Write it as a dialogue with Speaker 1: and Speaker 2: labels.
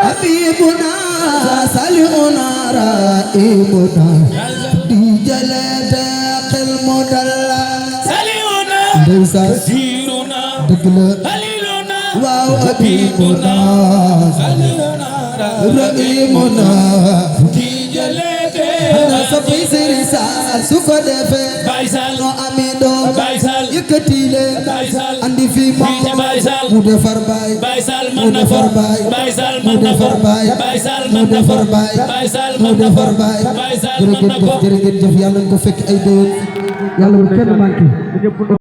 Speaker 1: Habibuna salihuna raibuna dijalada qilmudalla salihuna siruna degla haliluna wa habibuna salihuna raibuna dijalada sabi sirisa suko defe baisal no amido baisal yekatile baisal andi fi mo mu defar bay baisal man defar bay baisal man defar bay baisal man defar bay baisal man defar bay baisal man defar bay jërëjëf yàlla ko fekk ay déwén yàlla bu kenn manqué